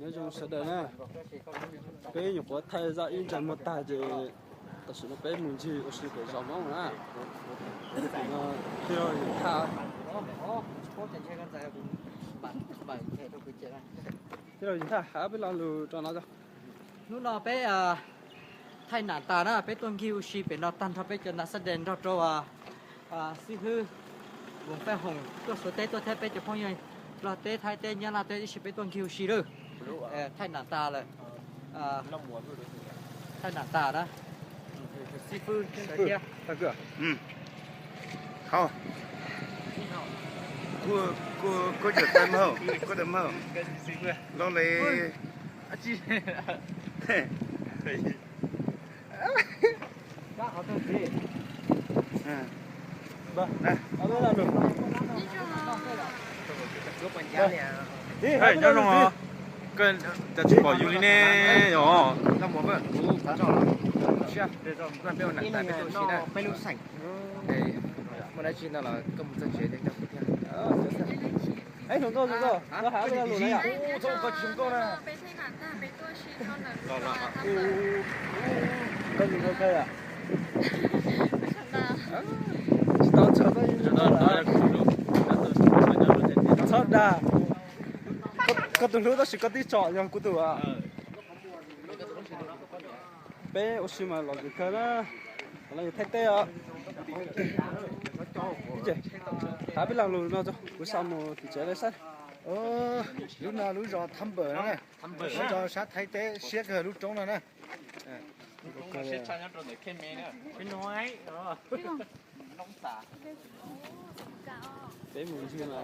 Nyob zoo sawv daws na, peb nyuam qhuav thaij zaj ib ntsais muag tag ces tam sim no peb mus ncig ua si pem zos Hmoob na. Tij laug Yim Thaj, tij laug Yim Thaj hab peb lo lus rau no. Hnub no peb thaij nam tas na, peb tuaj ncig ua si pem no tag nrho peb cov nam xab des nrog rau xib hwb Voos Faj Hoos tuaj Suav teb tuaj thiab peb cov phooj ywg Nplog teb, Thaib teb, Nyab Laj teb tib si peb tuaj ncig ua si lawm. Thaij nam tas lawm. Thaij nam tas na. Xib hwb thiab. Kuv cov tais mab, kuv tais mab, lo le. Nyob zoo os, koj cas tsis pom yus li ne os? Muaj dab tsi no los koj mus txog tsev ces nrog kuv thiab. Hluas nkauj, hluas nkauj, koj hais peb lo lus na yom? Tsis tau txog, txhob dag. Koj tus hlub tab sis koj tib tsom yog kuv tus. Peb ua si mas lom zem kawg na. Los yog Thaib teb os. Hais peb lo lus no, kuv xa mus tim tsev lawv saib. Lub no lub zos Thab Npawm na, lub zos sab Thaib teb siab kawg lub roob no na. Peb mus ncig no.